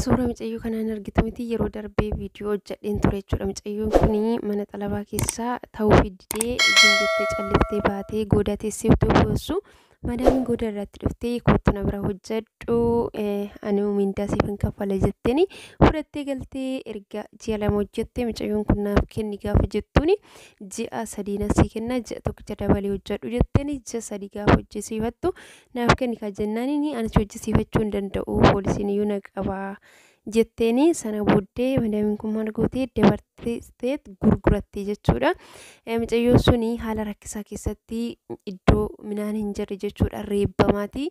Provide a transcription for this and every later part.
Suura mucayyoo kanaan argitu miti yeroo darbee viidiyoo hojjedheen ture jechuudha. Mucayyoon kun mana xalabaa keessaa ta'uu fiddee jettee calliftee baatee goodaa teessee utuu boossu madaamiin gooda irratti dhuftee kottu na bira hojjedhu ani mindaa siif hin kaffala jetteeni fudhattee galtee erga ji'a 2 hojjette mucayyoon kun naaf kenni gaafa jettuuni ji'a 3 na sii kenna ji'a tokkicha dabalee hojjedhu jetteeni ji'a 3 gaafa hojjesiifattu naaf kenni kaa jennaaniin anis hojjesiifachuu hin danda'u poolisiin iyyuu na qabaa jetteeni sana booddee madaamiin kun maal gootee dabartee gurguratte jechuudha. Mucayyoon suni haala rakkisaa keessatti iddoo midhaan hin jirre jechuudha reebbamaati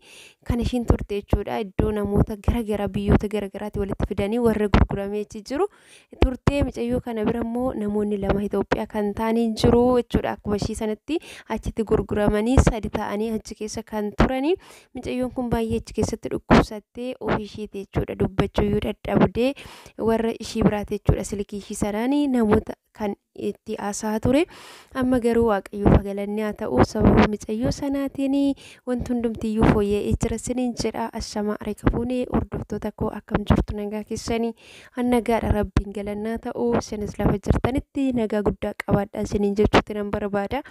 kan ishiin turte jechuudha. Iddoo namoota garaagaraa biyyoota garaagaraatti walitti fidanii warra gurguramee achi jiru turte. Mucayyoo kana bira immoo namoonni 2 Itoophiyaa kan ta'anii jiru jechuudha. Akkuma ishii sanatti achitti gurguramanii 3 ta'anii achi keessa kan turanii mucayyoon kun baay'ee achi keessatti dhukkubsattee ofii ishiiti jechuudha dubbachuu iyyuu dadhabdee warra ishii biraati jechuudha silkii ishii sanaanii namoota kan itti haasa'aa ture. Amma garuu Waaqayyoof galanni haa ta'u sababa mucayyoo sanaatiin wanti hundumtiyyuu fooyya'ee jira siniin jedha. Ashamaa harka fuunee hordoftoota koo akkam jirtu nagaa keessanii nagaadha rabbiin galannaa ta'u isinis lafa jirtanitti nagaa guddaa qabaadhaa isiniin jechuutti nan barbaada.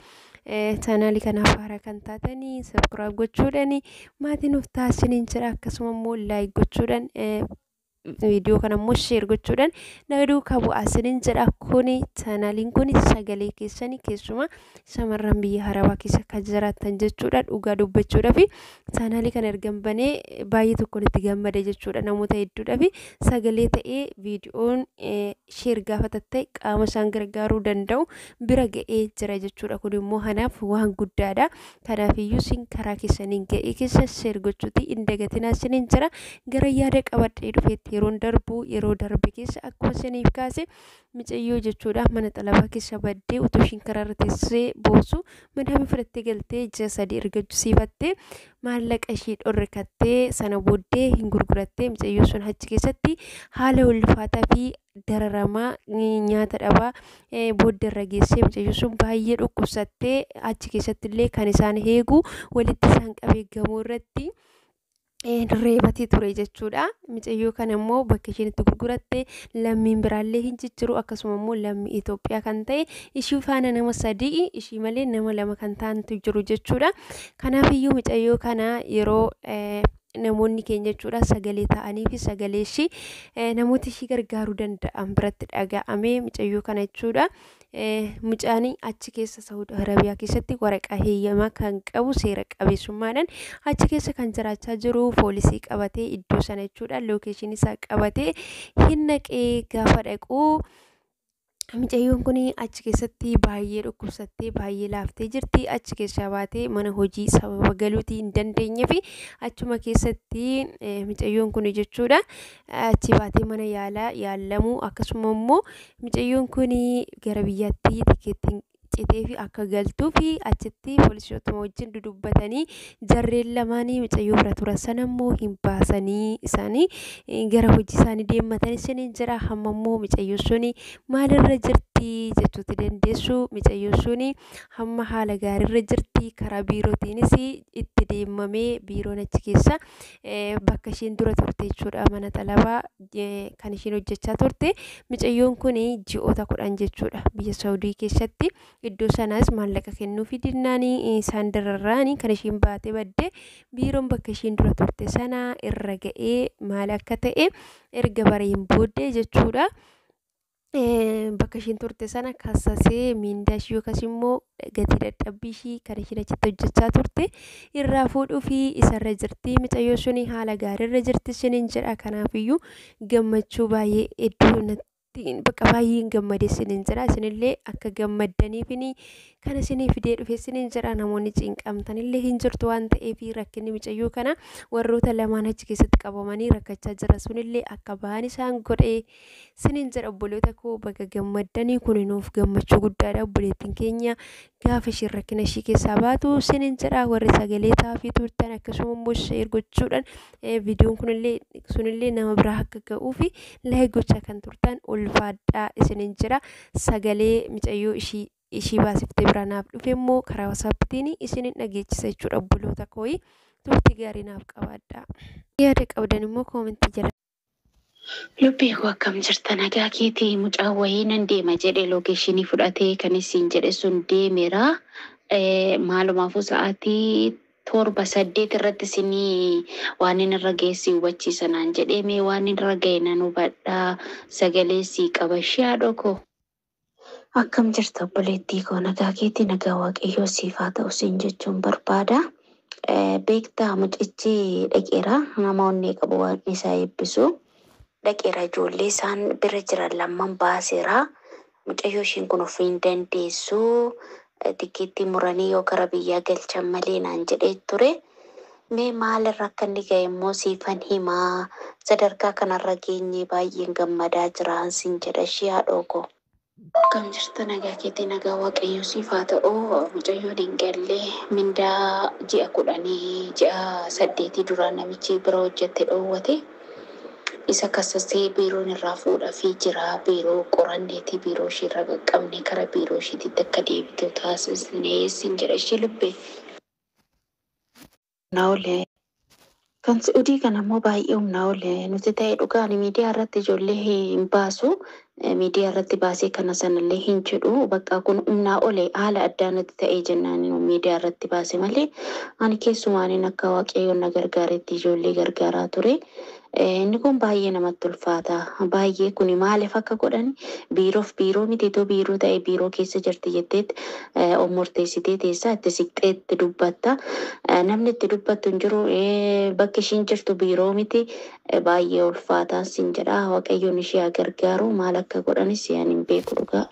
Chaanaalii kanaaf haaraa kan taatanii subscribe gochuudhaan maatii nuuf ta'a isiniin jedha akkasuma immoo like gochuudhaan viidiyoo kana immoo share gochuudhaan na duukaa bu'aa isiniin jedha. Kuni chaanaaliin kun sagalee keessanii keessumaa shamarran biyya Arabaa keessa kan jiraatan jechuudha. Dhugaa dubbachuudhaaf chaanaalii kana ergan banee baay'ee tokkoon itti gammade jechuudha. Namoota hedduudhaaf sagalee ta'ee viidiyoon share gaafa ta'e qaama isaan gargaaruu danda'u bira ga'ee jira jechuudha. Kun immoo kanaaf waan guddaadha. Kanaafiyyuu isin karaa keessaniin ga'ee keessa share gochuuti hin dagatinaa isiniin jira. Gara yaada qabadhee dhufeetti yeroon darbu yeroo darbe keessa akkuma isiniif kaase mucayyoo jechuudha mana xalabaa keessa baddee utuu ishiin karaarra teessee boossu madaamii fudhattee galtee ji'a 3 erga hojjisiifattee maallaqa ishii dhorkattee sana booddee hin gurgurattee mucayyoo sun achi keessatti haala ulfaataa fi dararamaa nyaata dhabaa booddee irra geessee mucayyoo sun baay'ee dhukkubsattee achi keessatti illee kan isaan eegu walitti isaan qabee gamoo irratti reebatee ture jechuudha. Mucayyoo kana immoo bakka isheen itti gurguratte lammiin biraallee hin jijjiiru akkasuma immoo lammii Itoophiyaa kan ta'e ishii faana nama 3 ishii malee nama 2 kan ta'antu jiru jechuudha. Kanaafiyyuu mucayyoo kana yeroo namoonni keenya jechuudha sagalee ta'anii fi sagalee ishii namoota ishii gargaaruu danda'an biratti dhaga'amee mucayyoo kana jechuudha. Mucaan achi keessa Saawud Arabiyaa keessatti waraqaa heeyyamaa kan qabu seera qabeessummaadhaan achi keessa kan jiraachaa jiru poolisii qabatee iddoo sana jechuudha lookeeshinii isaa qabatee hin naqee gaafa dhaqu mucayyoon kun achi keessatti baay'ee dhukkubsattee baay'ee laaftee jirti. Achi keessaa baatee mana hojii sababa galuutii hin dandeenye fi achuma keessatti mucayyoon kun jechuudha achi baatee mana yaalaa yaalamuu akkasuma immoo mucayyoon kun gara biyyaatti tikeettiin citee fi akka galtuu fi achitti poolisoota wajjin dudubbatanii jarreen lamaanii mucayyoo bira turan sana immoo hin baasanii isaanii gara hojii isaanii deemmatanii isiniin jira. Hamma immoo mucayyoo suni maalirra jirti jechuutti dandeessu. Mucayyoo suni hamma haala gaariirra jirti. Karaa biirootiinis itti deemamee biiroon achi keessa bakka isheen dura turte jechuudha mana xalabaa kan isheen hojjechaa turte. Mucayyoon kun ji'oota 10 jechuudha biyya Saawudii keessatti. Iddoo sanaas maallaqa kennuufi dinnaanii isaan dararraanii kan isheen baatee badde biiroon bakka isheen dura turte sana irra ga'ee maal akka ta'e erga bareen booddee jechuudha. Bakka isheen turte sana kassasee miindaa ishii yookaas immoo gatii dadhabbii ishii kan isheen achitti hojjechaa turte irraa fuudhuu fi isarra jirti. Mucayyoo suni haala gaariirra jirti isiniin jedha. Kanaafiyyuu gammachuu baay'ee hedduu natti bakka baay'een gammade isiniin jedha. Isinillee akka gammaddaniifini kan isinii fidee dhufe isiniin jedha. Namoonni cinqamtanillee hin jirtu waan ta'eef rakkinni mucayyoo kana warroota lamaan achi keessatti qabamanii rakkachaa jira sunillee akka ba'an isaan godhe isiniin jedha. Obboloota koo baga gammaddanii kun nuuf gammachuu guddaadha. Obboleettiin keenya gaafa isheen rakkina ishii keessaa baatu isiniin jedha. Warri sagalee taafii turtan akkasuma immoo share gochuudhaan viidiyoon kunillee sunillee nama biraa akka ga'uu fi like gochaa kan turtan ulfaadhaa isiniin jira. Sagalee mucayyoo ishii baasiftee bira naaf dhufe immoo karaa wasaappiitiin isinin dhageechisa jechuudha. Obboloota kooyi turtii gaarii naaf qabaadhaa. Yaada qabdan immoo koomentii jala. Lubbee koo, akkam jirta? Nagaa keetii? Mucaan wayii nan deema jedhe lookeeshinii fudhatee kan isin jedhe sun deemeera. Maalumaafuu sa'aatii 7, 8 irratti isinii waan inni irra geessi hubachiisa naan jedhee, mee waan inni irra ga'e nan hubadhaa, sagalee sii qaba ishee haadhoo koo. Akkam jirta obboleettii koo? Nagaa keetii? Nagaa Waaqayyoo siif haa ta'u siin jechuun barbaada. Beektaa, mucichi dhaqeera, nama onnee qabu Waaqni isaa eebbisu. Dhaqeera, ijoollee isaan bira jiran lamman baaseera. Mucayyoo ishiin kun ofii hin dandeessu. Tikkeettii muranii yoo gara biyyaa galchan malee naan jedhee ture. Mee maalirra akka inni ga'e immoo siifan himaa. Sadarkaa kanarra geenye, baay'een gammadaa jira siin jedha ishee haadhoo koo. Akkam jirta? Nagaa keetii? Nagaa Waaqayyoo siif haa ta'u. Mucayyoon hin galle, mindaa ji'a 10, ji'a 8 duraan namichi bira hojjette dhoowwate. Isa kassasee biiroon irraa fuudhafii jira. Biiroo qoranneeti, biiroo ishiirra qaqqabne, kara biiroo ishiititti akka deebitu taasisnee siin jedha ishee lubbee. Humnaa olee. Kan Su'uudii kana immoo baay'ee humnaa olee nuti ta'e dhugaan miidiyaa irratti ijoollee hin baasu. Miidiyaa irratti baasee kana sanallee hin jedhu. Bakka kun humnaa olee haala addaa natti ta'ee jennaan miidiyaa irratti baase malee, ani keessumaaniin akka Waaqayyoon na gargaaretti ijoollee gargaaraa ture. Inni kun baay'ee namatti ulfaata. Baay'ee kuni maaliif akka godhan, biiroof biiroo miti, itoo biiroo ta'e biiroo keessa jirti jetteet of murteessitee teessaa itti siqxee itti dubbatta. Namni itti dubbattu hin jiru. Bakki ishiin jirtu biiroo miti. Baay'ee ulfaataa siin jedha. Waaqayyoon ishee haa gargaaru. Maal akka godhanis ani hin beeku dhugaa.